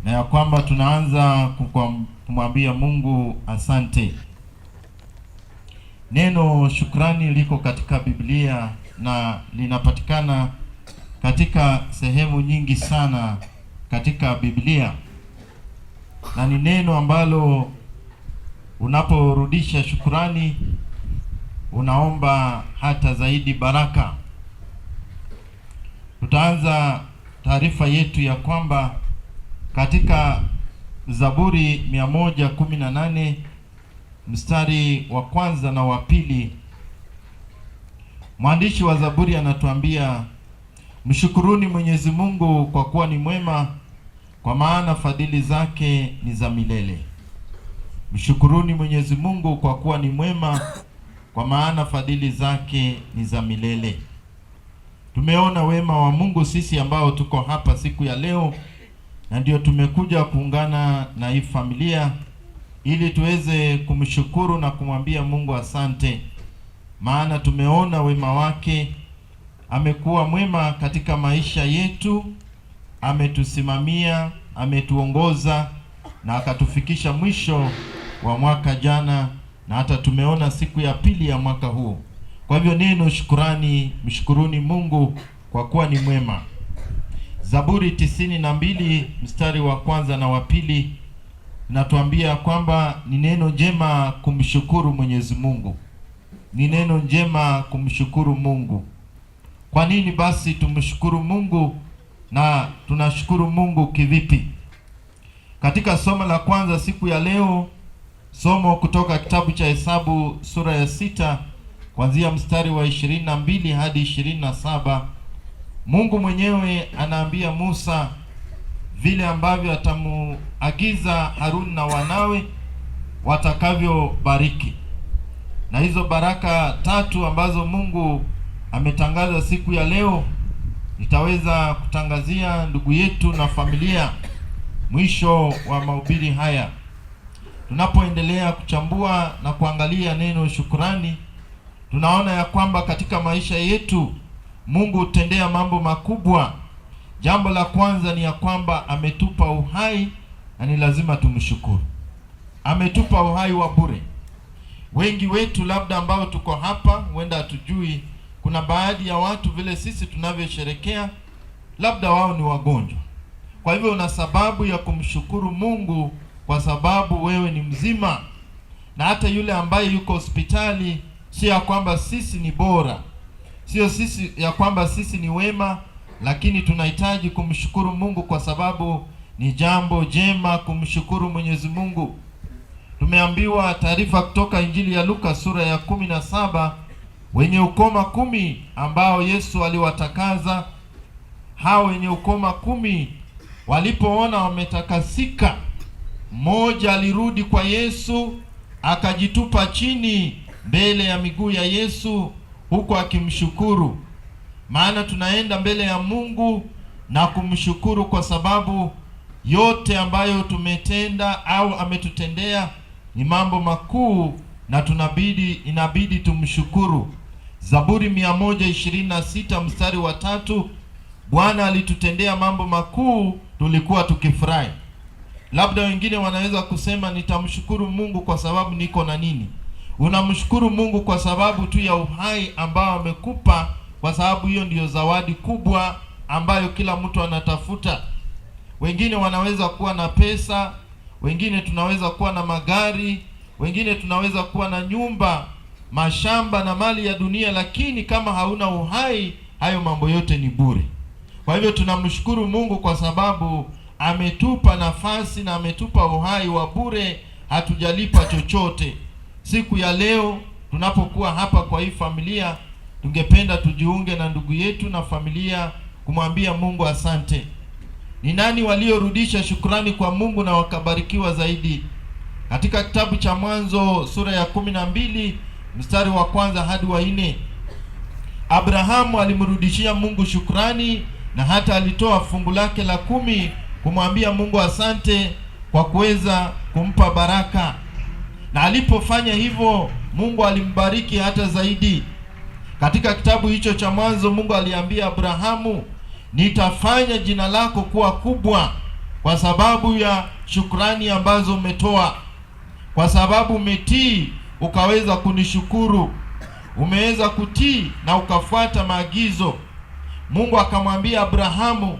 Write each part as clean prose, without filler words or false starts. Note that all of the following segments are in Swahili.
na ya kwamba tunaanza kumwambia Mungu asante. Neno shukrani liko katika Biblia na linapatikana katika sehemu nyingi sana katika Biblia, na ni neno ambalo unaporudisha shukrani unaomba hata zaidi baraka. Tutaanza taarifa yetu ya kwamba katika Zaburi 118 mstari wa kwanza na wa pili, mwandishi wa Zaburi anatuambia, mshukuruni Mwenyezi Mungu kwa kuwa ni mwema, kwa maana fadhili zake ni za milele. Mshukuruni Mwenyezi Mungu kwa kuwa ni mwema, kwa maana fadhili zake ni za milele. Tumeona wema wa Mungu sisi ambao tuko hapa siku ya leo, na ndio tumekuja kuungana na hii familia ili tuweze kumshukuru na kumwambia Mungu asante, maana tumeona wema wake. Amekuwa mwema katika maisha yetu, ametusimamia, ametuongoza na akatufikisha mwisho wa mwaka jana, na hata tumeona siku ya pili ya mwaka huu. Kwa hivyo neno shukurani, mshukuruni Mungu kwa kuwa ni mwema. Zaburi 92 mstari wa kwanza na wa pili natuambia kwamba ni neno jema kumshukuru Mwenyezi Mungu, ni neno njema kumshukuru Mungu. Kwa nini basi tumshukuru Mungu na tunashukuru Mungu kivipi? Katika somo la kwanza siku ya leo, somo kutoka kitabu cha Hesabu sura ya 6 kuanzia mstari wa 22 hadi 27, Mungu mwenyewe anaambia Musa vile ambavyo atamuagiza Haruni na wanawe watakavyobariki. Na hizo baraka tatu ambazo Mungu ametangaza siku ya leo, nitaweza kutangazia ndugu yetu na familia mwisho wa mahubiri haya. Tunapoendelea kuchambua na kuangalia neno shukurani, tunaona ya kwamba katika maisha yetu Mungu hutendea mambo makubwa. Jambo la kwanza ni ya kwamba ametupa uhai na ni lazima tumshukuru. Ametupa uhai wa bure. Wengi wetu labda ambao tuko hapa huenda hatujui, kuna baadhi ya watu vile sisi tunavyosherekea, labda wao ni wagonjwa. Kwa hivyo una sababu ya kumshukuru Mungu kwa sababu wewe ni mzima. Na hata yule ambaye yuko hospitali, sio ya kwamba sisi ni bora, sio sisi ya kwamba sisi ni wema, lakini tunahitaji kumshukuru Mungu kwa sababu ni jambo jema kumshukuru Mwenyezi Mungu. Tumeambiwa taarifa kutoka Injili ya Luka sura ya 17, wenye ukoma 10 ambao Yesu aliwatakaza. Hao wenye ukoma 10 walipoona wametakasika, mmoja alirudi kwa Yesu akajitupa chini mbele ya miguu ya Yesu huku akimshukuru. Maana tunaenda mbele ya Mungu na kumshukuru kwa sababu yote ambayo tumetenda au ametutendea ni mambo makuu, na inabidi tumshukuru. Zaburi 126 mstari wa 3, Bwana alitutendea mambo makuu, tulikuwa tukifurahi. Labda wengine wanaweza kusema nitamshukuru Mungu kwa sababu niko na nini. Unamshukuru Mungu kwa sababu tu ya uhai ambao amekupa, kwa sababu hiyo ndiyo zawadi kubwa ambayo kila mtu anatafuta. Wengine wanaweza kuwa na pesa, wengine tunaweza kuwa na magari, wengine tunaweza kuwa na nyumba, mashamba na mali ya dunia, lakini kama hauna uhai, hayo mambo yote ni bure. Kwa hivyo tunamshukuru Mungu kwa sababu ametupa nafasi na ametupa uhai wa bure, hatujalipa chochote. Siku ya leo tunapokuwa hapa kwa hii familia, tungependa tujiunge na ndugu yetu na familia kumwambia Mungu asante. Ni nani waliorudisha shukrani kwa Mungu na wakabarikiwa zaidi? Katika kitabu cha Mwanzo sura ya 12 mstari wa kwanza hadi wa 4, Abrahamu alimrudishia Mungu shukrani na hata alitoa fungu lake la 10 kumwambia Mungu asante kwa kuweza kumpa baraka. Na alipofanya hivyo, Mungu alimbariki hata zaidi. Katika kitabu hicho cha Mwanzo, Mungu aliambia Abrahamu, nitafanya jina lako kuwa kubwa. kwa sababu ya shukrani ambazo umetoa, kwa sababu umetii ukaweza kunishukuru, umeweza kutii na ukafuata maagizo. Mungu akamwambia Abrahamu,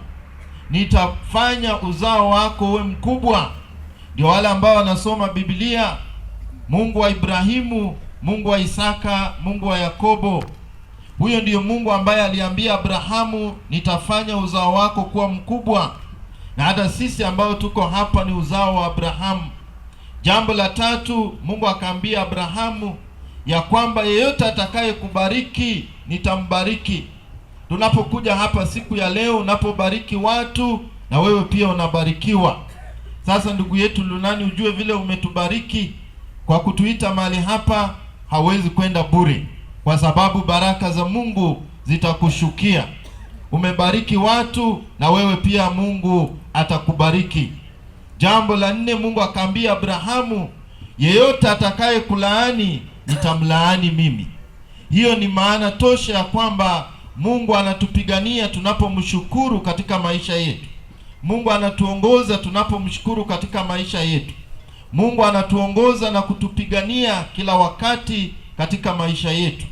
nitafanya uzao wako uwe mkubwa. Ndio wale ambao wanasoma Biblia, Mungu wa Ibrahimu, Mungu wa Isaka, Mungu wa Yakobo. Huyo ndiyo Mungu ambaye aliambia Abrahamu, nitafanya uzao wako kuwa mkubwa. Na hata sisi ambao tuko hapa ni uzao wa Abrahamu. Jambo la tatu, Mungu akaambia Abrahamu ya kwamba yeyote atakaye kubariki nitambariki. Tunapokuja hapa siku ya leo, unapobariki watu na wewe pia unabarikiwa. Sasa ndugu yetu Lunani, ujue vile umetubariki kwa kutuita mahali hapa, hawezi kwenda bure, kwa sababu baraka za Mungu zitakushukia. Umebariki watu na wewe pia Mungu atakubariki. Jambo la nne, Mungu akaambia Abrahamu, yeyote atakaye kulaani nitamlaani mimi. Hiyo ni maana tosha ya kwamba Mungu anatupigania tunapomshukuru katika maisha yetu. Mungu anatuongoza tunapomshukuru katika maisha yetu. Mungu anatuongoza na kutupigania kila wakati katika maisha yetu,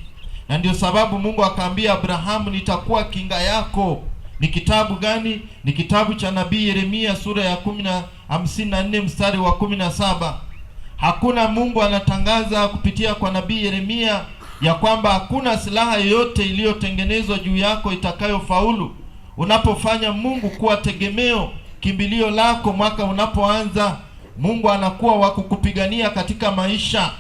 na ndio sababu Mungu akaambia Abrahamu, nitakuwa kinga yako. Ni kitabu gani? Ni kitabu cha nabii Yeremia sura ya 54 mstari wa 17. Hakuna Mungu anatangaza kupitia kwa nabii Yeremia ya kwamba hakuna silaha yoyote iliyotengenezwa juu yako itakayofaulu. Unapofanya Mungu kuwa tegemeo, kimbilio lako, mwaka unapoanza, Mungu anakuwa wa kukupigania katika maisha.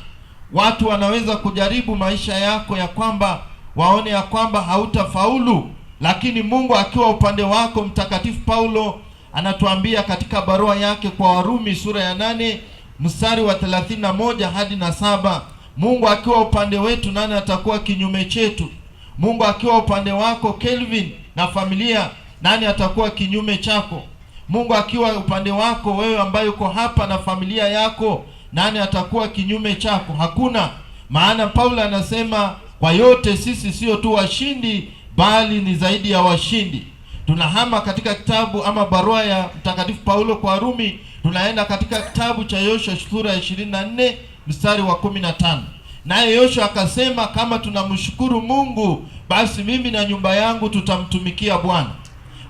Watu wanaweza kujaribu maisha yako ya kwamba waone ya kwamba hautafaulu, lakini Mungu akiwa upande wako. Mtakatifu Paulo anatuambia katika barua yake kwa Warumi sura ya 8 mstari wa 31 hadi na 7, Mungu akiwa upande wetu, nani atakuwa kinyume chetu? Mungu akiwa upande wako Kelvin na familia, nani atakuwa kinyume chako? Mungu akiwa upande wako wewe ambaye uko hapa na familia yako, nani atakuwa kinyume chako? Hakuna. Maana Paulo anasema kwa yote sisi sio tu washindi, bali ni zaidi ya washindi. Tunahama katika kitabu ama barua ya Mtakatifu Paulo kwa Warumi, tunaenda katika kitabu cha Yoshua sura ya 24 mstari wa 15. Naye Yoshua akasema, kama tunamshukuru Mungu, basi mimi na nyumba yangu tutamtumikia Bwana.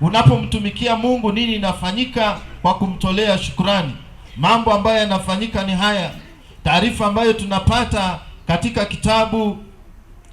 Unapomtumikia Mungu, nini inafanyika? Kwa kumtolea shukrani. Mambo ambayo yanafanyika ni haya. Taarifa ambayo tunapata katika kitabu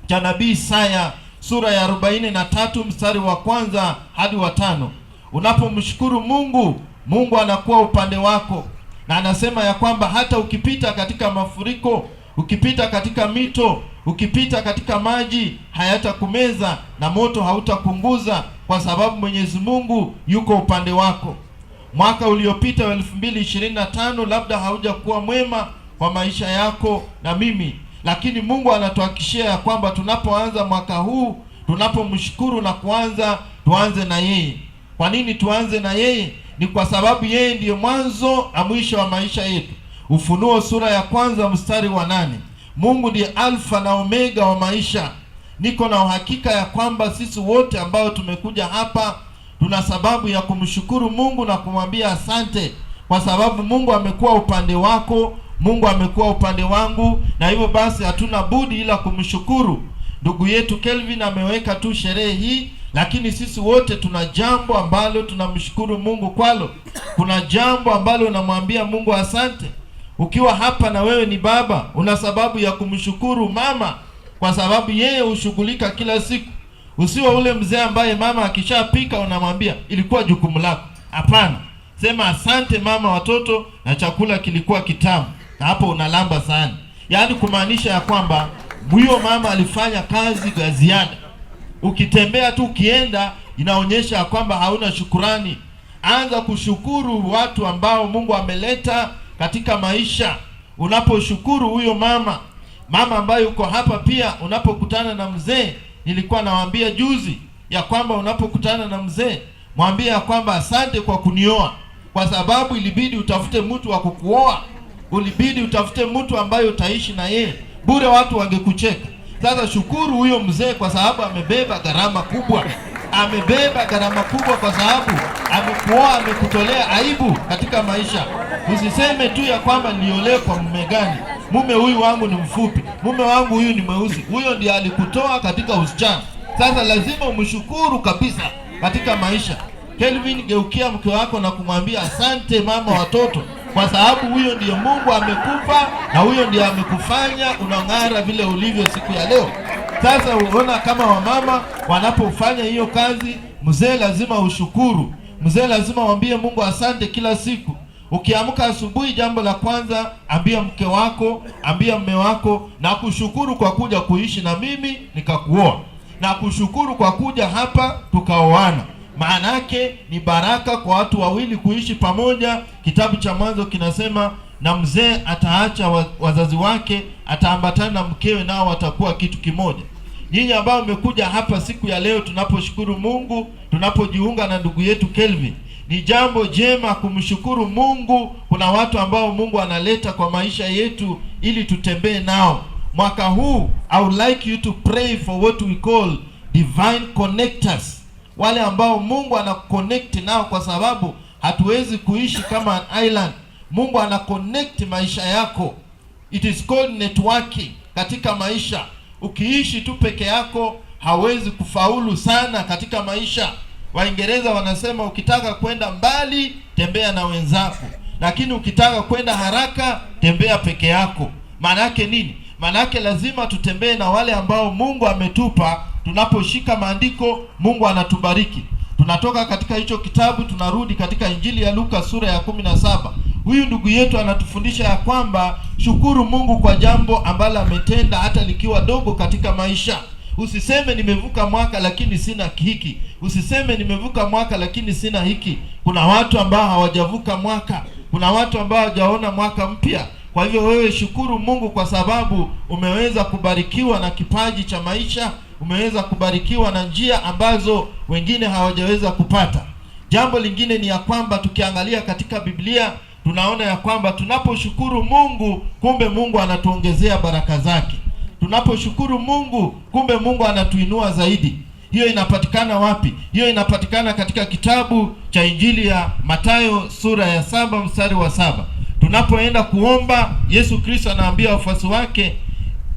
cha nabii Isaya sura ya 43 mstari wa 1 hadi wa 5. Unapomshukuru Mungu, Mungu anakuwa upande wako, na anasema ya kwamba hata ukipita katika mafuriko, ukipita katika mito, ukipita katika maji, hayatakumeza na moto hautakunguza, kwa sababu Mwenyezi Mungu yuko upande wako. Mwaka uliopita wa 2025 labda haujakuwa mwema kwa maisha yako na mimi, lakini Mungu anatuhakikishia ya kwamba tunapoanza mwaka huu, tunapomshukuru na kuanza, tuanze na yeye. Kwa nini tuanze na yeye? Ni kwa sababu yeye ndiyo mwanzo na mwisho wa maisha yetu. Ufunuo sura ya 1 mstari wa 8. Mungu ndiye Alfa na Omega wa maisha. Niko na uhakika ya kwamba sisi wote ambao tumekuja hapa tuna sababu ya kumshukuru Mungu na kumwambia asante, kwa sababu Mungu amekuwa upande wako, Mungu amekuwa upande wangu, na hivyo basi hatuna budi ila kumshukuru. Ndugu yetu Kelvin ameweka tu sherehe hii, lakini sisi wote tuna jambo ambalo tunamshukuru Mungu kwalo. Kuna jambo ambalo unamwambia Mungu asante. Ukiwa hapa na wewe ni baba, una sababu ya kumshukuru mama, kwa sababu yeye hushughulika kila siku. Usiwe ule mzee ambaye mama akishapika unamwambia ilikuwa jukumu lako. Hapana, sema asante mama watoto, na chakula kilikuwa kitamu, na hapo unalamba sana. Yaani kumaanisha ya kwamba huyo mama alifanya kazi ya ziada. Ukitembea tu ukienda, inaonyesha ya kwamba hauna shukurani. Anza kushukuru watu ambao Mungu ameleta katika maisha. Unaposhukuru huyo mama, mama ambaye uko hapa pia, unapokutana na mzee, nilikuwa nawaambia juzi ya kwamba unapokutana na mzee mwambie ya kwamba asante kwa kunioa, kwa sababu ilibidi utafute mtu wa kukuoa, ulibidi utafute mtu ambaye utaishi na yeye. Bure watu wangekucheka. Sasa shukuru huyo mzee kwa sababu amebeba gharama kubwa. Amebeba gharama kubwa, kwa sababu amekuoa, amekutolea aibu katika maisha. Usiseme tu ya kwamba niliolewa kwa mume gani, mume huyu wangu ni mfupi, mume wangu huyu ni mweusi. Huyo ndiye alikutoa katika usichana. Sasa lazima umshukuru kabisa katika maisha. Kelvin, geukia mke wako na kumwambia asante mama watoto, kwa sababu huyo ndiye Mungu amekupa na huyo ndiye amekufanya unang'ara vile ulivyo siku ya leo. Sasa unaona kama wamama wanapofanya hiyo kazi, mzee lazima ushukuru, mzee lazima uambie Mungu asante kila siku. Ukiamka asubuhi, jambo la kwanza ambia mke wako, ambia mme wako, na kushukuru kwa kuja kuishi na mimi nikakuoa, na kushukuru kwa kuja hapa tukaoana. Maana yake ni baraka kwa watu wawili kuishi pamoja. Kitabu cha Mwanzo kinasema, na mzee ataacha wazazi wake, ataambatana na mkewe, nao watakuwa kitu kimoja. Nyinyi ambao mmekuja hapa siku ya leo, tunaposhukuru Mungu, tunapojiunga na ndugu yetu Kelvin, ni jambo jema kumshukuru Mungu. Kuna watu ambao Mungu analeta kwa maisha yetu ili tutembee nao. Mwaka huu I would like you to pray for what we call divine connectors, wale ambao Mungu ana connect nao, kwa sababu hatuwezi kuishi kama an island. Mungu ana connect maisha yako. It is called networking katika maisha. Ukiishi tu peke yako hawezi kufaulu sana katika maisha. Waingereza wanasema ukitaka kwenda mbali tembea na wenzako, lakini ukitaka kwenda haraka tembea peke yako. Maana yake nini? Maana yake lazima tutembee na wale ambao Mungu ametupa. Tunaposhika maandiko, Mungu anatubariki. Tunatoka katika hicho kitabu tunarudi katika Injili ya Luka sura ya 17. Huyu ndugu yetu anatufundisha ya kwamba shukuru Mungu kwa jambo ambalo ametenda hata likiwa dogo katika maisha. Usiseme nimevuka mwaka lakini sina hiki. Usiseme nimevuka mwaka lakini sina hiki. Kuna watu ambao hawajavuka mwaka, kuna watu ambao hawajaona mwaka mpya. Kwa hivyo wewe shukuru Mungu kwa sababu umeweza kubarikiwa na kipaji cha maisha, umeweza kubarikiwa na njia ambazo wengine hawajaweza kupata. Jambo lingine ni ya kwamba tukiangalia katika Biblia tunaona ya kwamba tunaposhukuru Mungu, kumbe Mungu anatuongezea baraka zake. Tunaposhukuru Mungu, kumbe Mungu anatuinua zaidi. Hiyo inapatikana wapi? Hiyo inapatikana katika kitabu cha Injili ya Mathayo sura ya 7 mstari wa 7. Tunapoenda kuomba, Yesu Kristo anaambia wafuasi wake,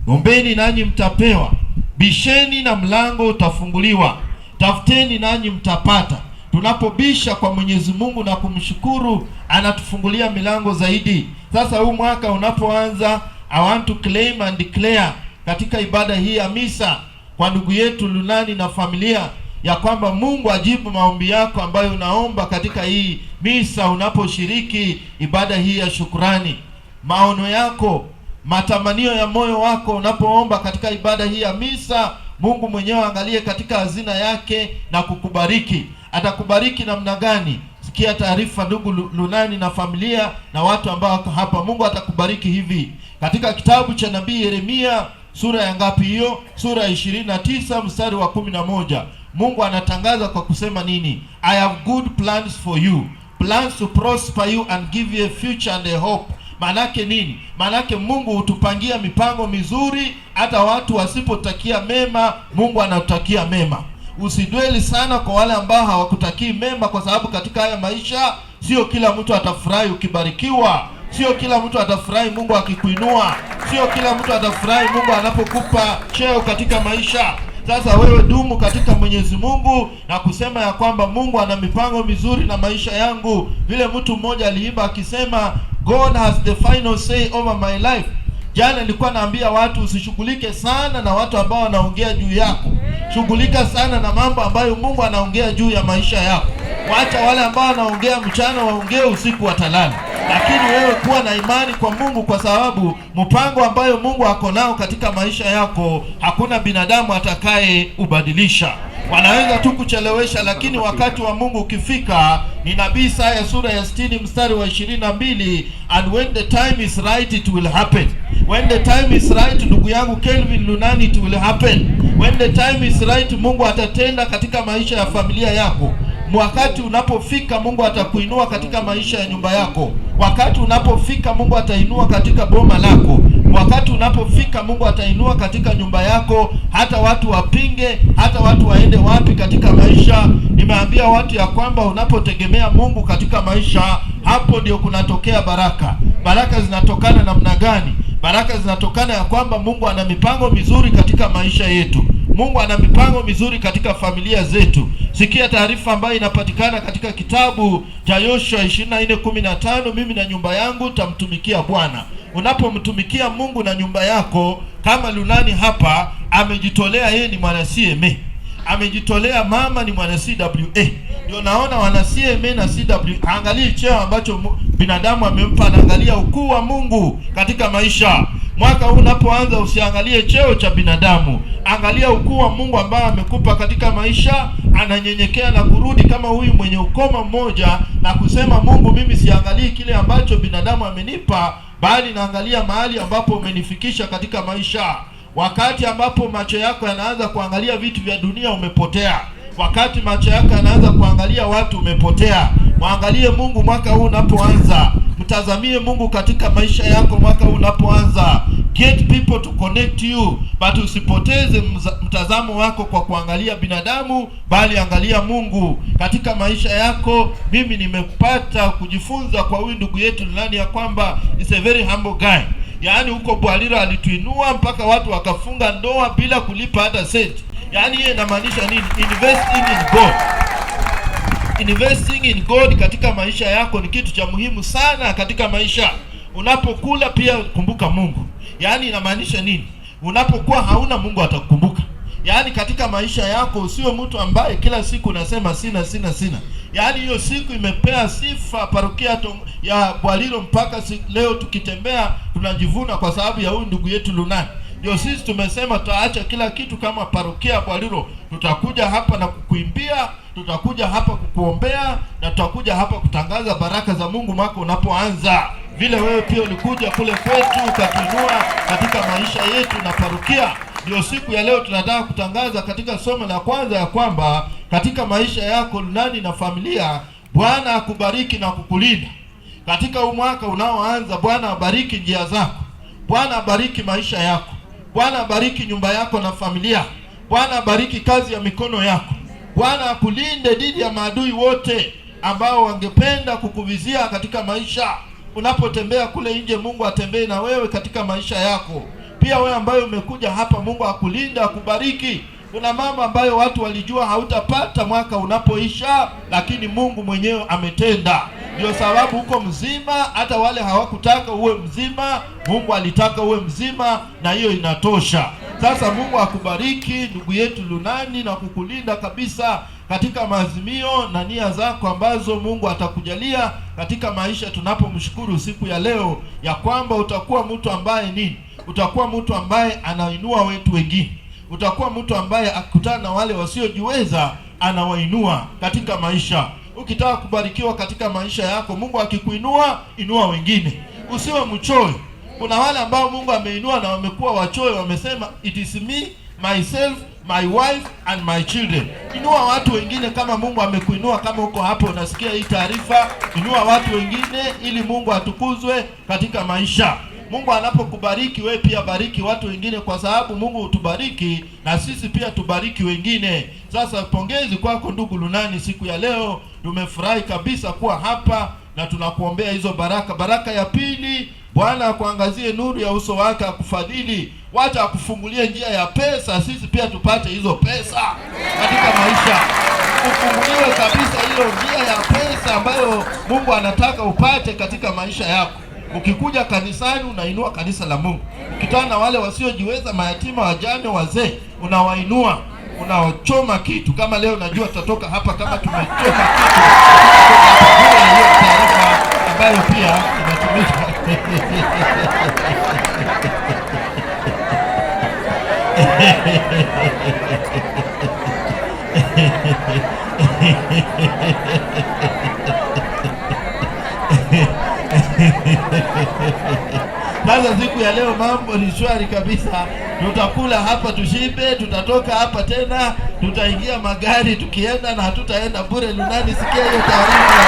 ombeni nanyi mtapewa, bisheni na mlango utafunguliwa, tafuteni nanyi mtapata. Tunapobisha kwa Mwenyezi Mungu na kumshukuru, anatufungulia milango zaidi. Sasa huu mwaka unapoanza, I want to claim and declare katika ibada hii ya misa kwa ndugu yetu Lunani na familia ya kwamba Mungu ajibu maombi yako ambayo unaomba katika hii misa unaposhiriki ibada hii ya shukurani. Maono yako, matamanio ya moyo wako unapoomba katika ibada hii ya misa, Mungu mwenyewe angalie katika hazina yake na kukubariki. Atakubariki namna gani? Sikia taarifa, ndugu Lunani na familia na watu ambao wako hapa. Mungu atakubariki hivi. Katika kitabu cha nabii Yeremia sura ya ngapi hiyo? Sura ya 29 mstari wa 11. Mungu anatangaza kwa kusema nini? I have good plans for you, plans to prosper you and give you a future and a hope. Maanake nini? Maanake Mungu hutupangia mipango mizuri, hata watu wasipotakia mema, Mungu anatutakia mema. Usidwell sana kwa wale ambao hawakutakii mema, kwa sababu katika haya maisha sio kila mtu atafurahi ukibarikiwa, sio kila mtu atafurahi Mungu akikuinua, sio kila mtu atafurahi Mungu anapokupa cheo katika maisha. Sasa wewe dumu katika Mwenyezi Mungu na kusema ya kwamba Mungu ana mipango mizuri na maisha yangu. Vile mtu mmoja aliimba akisema, God has the final say over my life. Jana nilikuwa naambia watu usishughulike sana na watu ambao wanaongea juu yako. Shughulika sana na mambo ambayo Mungu anaongea juu ya maisha yako. Wacha wale ambao wanaongea mchana waongee, usiku watalala. Lakini wewe kuwa na imani kwa Mungu, kwa sababu mpango ambayo Mungu ako nao katika maisha yako hakuna binadamu atakaye ubadilisha. Wanaweza tu kuchelewesha, lakini wakati wa Mungu ukifika, ni nabii Isaya sura ya 60 mstari wa 22, and when the time is right it will happen. When the time is right, ndugu yangu Kelvin Lunani, it will happen. When the time is right, Mungu atatenda katika maisha ya familia yako. Wakati unapofika Mungu atakuinua katika maisha ya nyumba yako. Wakati unapofika Mungu atainua katika boma lako. Wakati unapofika, Mungu atainua katika nyumba yako, hata watu wapinge, hata watu waende wapi katika maisha. Nimeambia watu ya kwamba unapotegemea Mungu katika maisha, hapo ndio kunatokea baraka. Baraka zinatokana namna gani? Baraka zinatokana ya kwamba Mungu ana mipango mizuri katika maisha yetu. Mungu ana mipango mizuri katika familia zetu. Sikia taarifa ambayo inapatikana katika kitabu cha Yoshua 24:15, mimi na nyumba yangu tamtumikia Bwana. Unapomtumikia Mungu na nyumba yako, kama Lunani hapa amejitolea, yeye ni mwana CMA, amejitolea, mama ni mwana CWA. Ndio naona wana CMA na CWA, angalia cheo ambacho binadamu amempa, anaangalia ukuu wa Mungu katika maisha. Mwaka huu unapoanza, usiangalie cheo cha binadamu, angalia ukuu wa Mungu ambaye amekupa katika maisha. Ananyenyekea na kurudi kama huyu mwenye ukoma mmoja na kusema, Mungu, mimi siangalii kile ambacho binadamu amenipa, bali naangalia mahali ambapo umenifikisha katika maisha. Wakati ambapo macho yako yanaanza kuangalia vitu vya dunia, umepotea. Wakati macho yako yanaanza kuangalia watu, umepotea. Mwangalie Mungu mwaka huu unapoanza, mtazamie Mungu katika maisha yako mwaka huu unapoanza. Get people to connect you, but usipoteze mtazamo wako kwa kuangalia binadamu, bali angalia Mungu katika maisha yako. Mimi nimepata kujifunza kwa huyu ndugu yetu nani ya kwamba is a very humble guy. Yaani huko Bwaliro alituinua mpaka watu wakafunga ndoa bila kulipa hata senti. Yaani hiyo inamaanisha nini? Investing in God. Investing in God katika maisha yako ni kitu cha muhimu sana katika maisha. Unapokula pia kumbuka Mungu. Yaani inamaanisha nini? Unapokuwa hauna Mungu atakukumbuka. Yaani katika maisha yako usiwe mtu ambaye kila siku unasema sina, sina, sina. Yaani hiyo siku imepea sifa parokia ya Bwaliro mpaka leo tukitembea tunajivuna kwa sababu ya huyu ndugu yetu Lunani. Ndio sisi tumesema tutaacha kila kitu kama parokia ya Bwaliro, tutakuja hapa na kukuimbia, tutakuja hapa kukuombea na tutakuja hapa kutangaza baraka za Mungu mwaka unapoanza. Vile wewe pia ulikuja kule kwetu ukatuinua katika maisha yetu na parokia. Ndio siku ya leo tunataka kutangaza katika somo la kwanza ya kwamba katika maisha yako Lunani na familia, Bwana akubariki na kukulinda katika huu mwaka unaoanza. Bwana abariki njia zako, Bwana abariki maisha yako, Bwana abariki nyumba yako na familia, Bwana abariki kazi ya mikono yako, Bwana akulinde dhidi ya maadui wote ambao wangependa kukuvizia katika maisha. Unapotembea kule nje, Mungu atembee na wewe katika maisha yako. Pia wewe ambaye umekuja hapa, Mungu akulinde, akubariki. Kuna mambo ambayo watu walijua hautapata mwaka unapoisha, lakini Mungu mwenyewe ametenda. Ndio sababu uko mzima. Hata wale hawakutaka uwe mzima, Mungu alitaka uwe mzima, na hiyo inatosha. Sasa Mungu akubariki ndugu yetu Lunani na kukulinda kabisa katika maazimio na nia zako ambazo Mungu atakujalia katika maisha. Tunapomshukuru siku ya leo ya kwamba utakuwa mtu ambaye nini, utakuwa mtu ambaye anainua wetu wengine, utakuwa mtu ambaye akutana na wale wasiojiweza anawainua katika maisha. Ukitaka kubarikiwa katika maisha yako, Mungu akikuinua, inua wengine, usiwe mchoyo. Kuna wale ambao Mungu ameinua na wamekuwa wachoyo, wamesema it is me, myself, my wife and my children. Inua watu wengine kama Mungu amekuinua. Kama uko hapo unasikia hii taarifa, inua watu wengine ili Mungu atukuzwe katika maisha. Mungu anapokubariki wewe pia bariki watu wengine, kwa sababu Mungu hutubariki na sisi pia tubariki wengine. Sasa pongezi kwako ndugu Lunani, siku ya leo tumefurahi kabisa kuwa hapa na tunakuombea hizo baraka. Baraka ya pili, Bwana akuangazie nuru ya uso wake, akufadhili, wacha akufungulie njia ya pesa, sisi pia tupate hizo pesa katika maisha. Ufunguliwe kabisa hiyo njia ya pesa ambayo Mungu anataka upate katika maisha yako. Ukikuja kanisani unainua kanisa la Mungu. Ukitana na wale wasiojiweza, mayatima, wajane, wazee, unawainua, unawachoma kitu. Kama leo najua tutatoka hapa kama tumechoma kitu. Hiyo taarifa ambayo pia inatumika. Sasa siku ya leo mambo ni shwari kabisa, tutakula hapa tushibe, tutatoka hapa tena tutaingia magari tukienda, na hatutaenda bure. Lunani, sikia hiyo taarifa.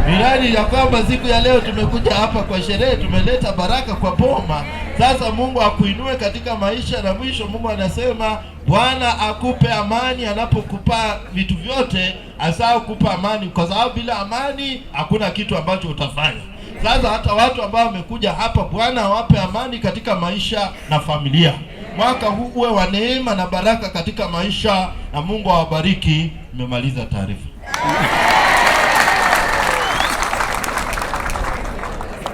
Miradi ya kwamba siku ya leo tumekuja hapa kwa sherehe, tumeleta baraka kwa boma. Sasa Mungu akuinue katika maisha, na mwisho Mungu anasema Bwana akupe amani anapokupa vitu vyote, asahau kupa amani, kwa sababu bila amani hakuna kitu ambacho utafanya. Sasa hata watu ambao wamekuja hapa, Bwana awape amani katika maisha na familia. Mwaka huu uwe wa neema na baraka katika maisha, na Mungu awabariki. Nimemaliza taarifa.